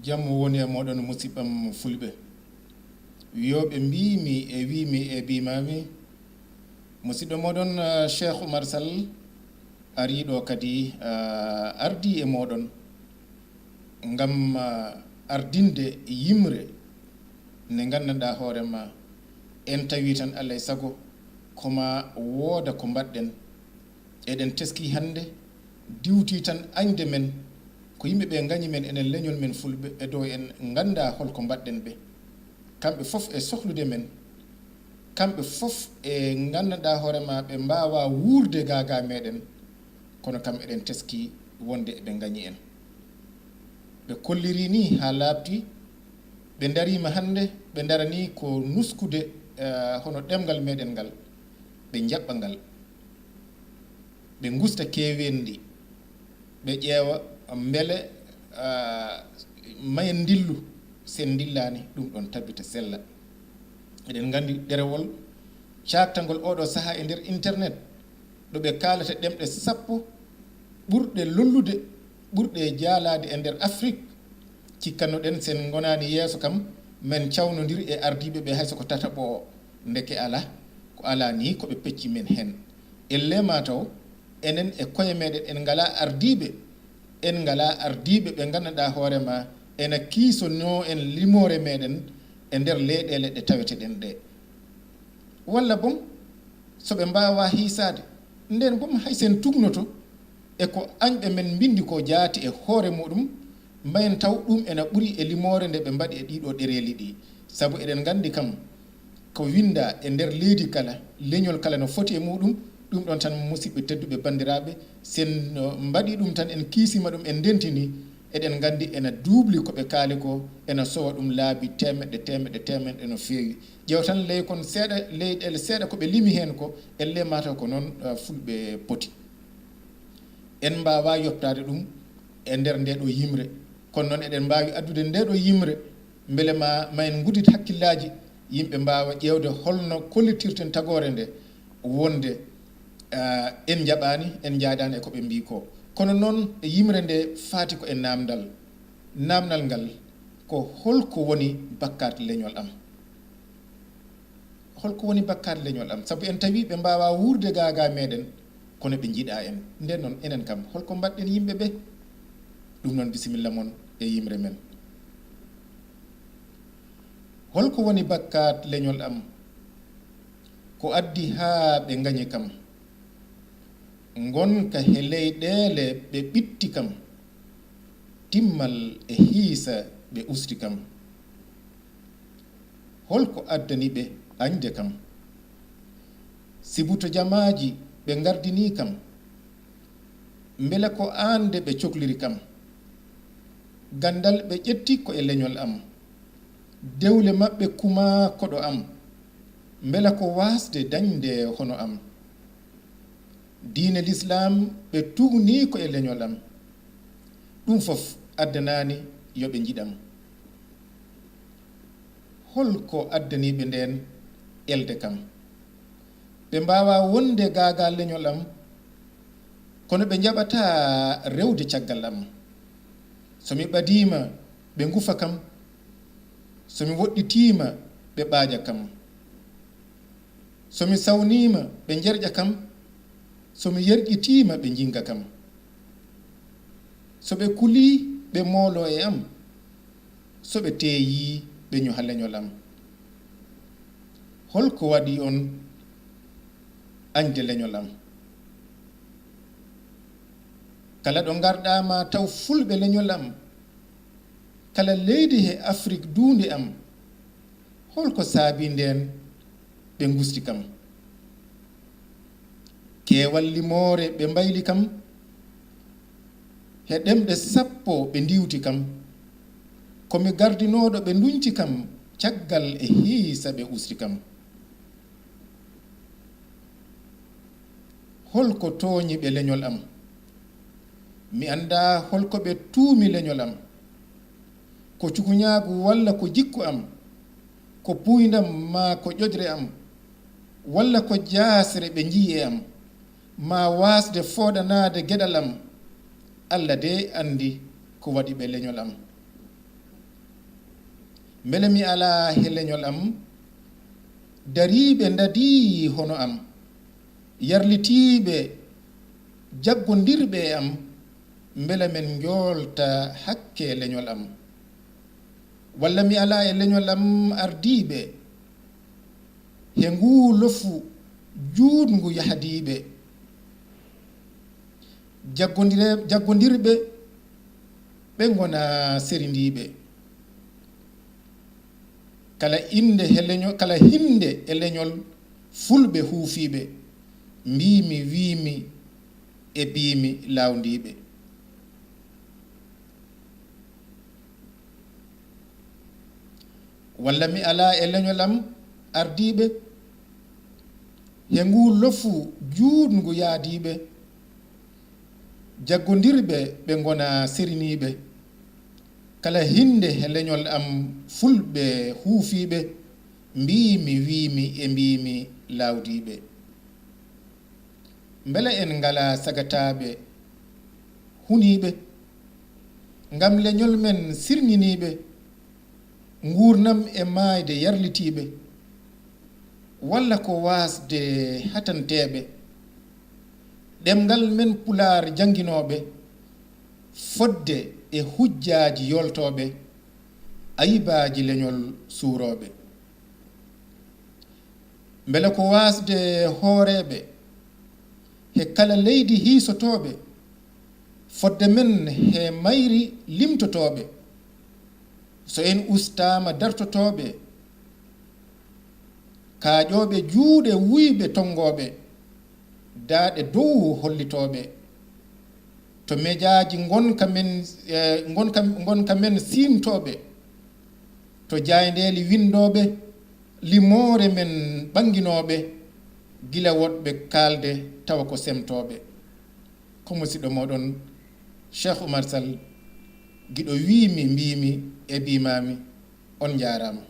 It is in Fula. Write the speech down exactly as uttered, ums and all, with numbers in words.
Jam woni e mooɗon, musiɓɓam fulɓe. Wiyooɓe mbiimi e wiimi e biimaami, musiɗɗo mooɗon, eh, Cheikh Oumar Sall arii ɗo kadi, eh, ardii e mooɗon ngam, eh, ardinde yimre nde nganndanɗaa hoore ma en tawi tan alay sago ko ma wooda ko mbaɗɗen. Eɗen teskii hannde, diwtii tan añde men, ko yimɓe ɓe ngañi men, enen leñol men fulɓe, e dow en nganndaa hol ko mbaɗɗen ɓe. Kamɓe fof e sohlude men, kamɓe fof e nganndanɗaa hoore ma, ɓe mbaawaa wuurde gaagaa meɗen, kono kam eɗen teskii wonde eɓe ngañi en. Ɓe kollirii nii haa laaɓti, ɓe ndariima hannde, ɓe ndaranii ko nuskude, eh, hono ɗemngal meɗen ngal, ɓe njaɓɓa ngal. Ɓe ngusta keeweendi, ɓe ƴeewa mbele, ah, mayen ndillu, sen ndillaani, ɗum ɗon tabita sella. Eɗen nganndi ɗerewol caaktangol oɗo sahaa e nder internet, ɗo ɓe kaalata ɗemɗe sappo ɓurɗe lollude, ɓurɗe jaalaade e nder Afrik. Cikkanno-ɗen sen ngonaani yeeso kam, men cawnondir e ardiiɓe ɓe hay so ko tataɓo o. Ndeke alaa, ko alaa nii ko ɓe pecci men heen. Ellee maa taw, enen e koye meɗen en ngalaa ardiiɓe, en ngalaa ardiiɓe ɓe nganndanɗaa hoore ma ena kiisonoo en limoore meɗen e nder leyɗeele ɗe taweteɗen ɗe. Walla boom, so ɓe mbaawaa hiisaade, ndeen boom hay sen tugnoto e ko añɓe men mbinndi ko jaati e hoore muɗum, mbayen taw ɗum ena ɓuri e limoore nde ɓe mbaɗi e ɗiɗo ɗereeli ɗi. Sabu eɗen nganndi kam, ko winndaa e nder leydi kala, leñol kala no foti e muɗum, ɗum ɗon tan, musiɓɓe tedduɓe banndiraaɓe, sen, no, mbaɗi ɗum tan, en kiisima ɗum, en ndentini, eɗen nganndi ena duubli ko ɓe kaali ko, ena sowa ɗum laabi teemeɗɗe, teemeɗɗe, teemeɗɗe no feewi. Ƴeew tan ley kon seeɗa, leyɗeele seeɗa ko ɓe limi heen ko, ellee maa taw ko noon, eh, fulɓe poti. En mbaawaa yoɓtaade ɗum e nder ndee ɗoo yimre, kono noon eɗen mbaawi addude ndee ɗoo yimre, mbele ma, ma en nguddit hakkillaaji, yimɓe mbaawa ƴeewde holno kollitirten tagoore nde, wonde, ah, en njaɓaani, en njaadaani e ko ɓe mbii ko. Kono noon, e yimre nde faati ko e naamndal. Naamndal ngal ko: holko woni bakkaat leñol am? Holko woni bakkaat leñol am? Sabu en tawi ɓe mbaawaa wuurde gaagaa meɗen, kono ɓe njiɗaa en. Nden noon, enen kam, holko mbaɗɗen yimɓe ɓe? Ɗum noon, bisimilla mon e yimre men. Holko woni bakkaat leñol am? Ko addi haa ɓe ngañi kam? Ngonka he leyɗeele ɓe ɓitti kam, timmal e hiisa ɓe usti kam. Holko addani ɓe añde kam? Sibu to jamaaji ɓe ngardini kam, mbela ko aan de ɓe cokliri kam? Ganndal ɓe ƴetti ko e leñol am, dewle maɓɓe kumaa koɗo am, mbela ko waasde dañde hono am? Diine Lislaam ɓe tuugni ko e leñol am, ɗum fof addanaani yo ɓe njiɗam. Holko addani ɓe ndeen elde kam? Ɓe mbaawaa wonde gaagaa leñol am, kono ɓe njaɓataa rewde caggal am. So mi ɓadiima, ɓe ngufa kam. So mi woɗɗitiima, ɓe ɓaaja kam. So mi sawniima, ɓe njerƴa kam. So mi yerƴitiima, ɓe njinnga kam. So ɓe kulii, ɓe mooloo e am. So ɓe teeyii, ɓe ñoha leñol am. Holko waɗi on añde leñol am? Kala ɗo ngarɗaa ma taw fulɓe leñol am, kala leydi he Afrik duunde am, holko saabii ndeen ɓe ngusti kam? Keewal limoore ɓe mbayli kam, he ɗemɗe sappo ɓe ndiiwti kam. Ko mi gardinooɗo ɓe nduñci kam, caggal e hiisa ɓe usti kam. Holko tooñi ɓe leñol am? Mi anndaa holko ɓe tuumi leñol am. Ko cukuñaagu walla ko jikku am? Ko puuyndam maa ko ƴoƴre am? Walla ko jaasre ɓe njiyi e am? Maa waasde fooɗanaade geɗal am? Alla de anndi ko waɗi ɓe leñol am. Mbele mi alaa he leñol am dariiɓe ndadii hono am, yarlitiiɓe jaggondirɓe e am? Mbele men njoolta hakke leñol am? Walla mi alaa e leñol am ardiiɓe he nguu lofu juutngu yahdiiɓe, jaggondire- jaggondirɓe ɓe ngonaa serindiiɓe? Kala innde he leño- kala hinnde e leñol fulɓe huufiiɓe, mbiimi, wiimi e biimi laawdiiɓe. Walla mi alaa e leñol am ardiiɓe he nguu lofu juutngu yahdiiɓe, jaggondirɓe ɓe ngonaa seriniiɓe? Kala hinnde he leñol am fulɓe huufiiɓe, mbiimi, wiimi e mbiimi laawdiiɓe. Mbele en ngalaa sagataaɓe huniiɓe ngam leñol men sirŋiniiɓe, nguurndam e maayde yarlitiiɓe? Walla ko waasde hatanteeɓe ɗemngal men Pulaar jannginooɓe, fodde e hujjaaji yooltooɓe, ayibaaji leñol suurooɓe? Mbele ko waasde hooreeɓe he kala leydi hiisotooɓe, fodde men he mayri limtotooɓe? So en ustaama dartotooɓe, kaaƴooɓe juuɗe wuyɓe tonngooɓe, daaɗe dow hollitooɓe, to mejaaji ngonka men, eh, ngonka, ngonka men siimtooɓe, to jaayndeeli winndooɓe, limoore men ɓannginooɓe, gila woɗɓe kaalde tawa ko semtooɓe. Ko musiɗɗo mooɗon Cheikh Oumar Sall, giɗo wiimi, mbiimi e biimaami. On njaaraama.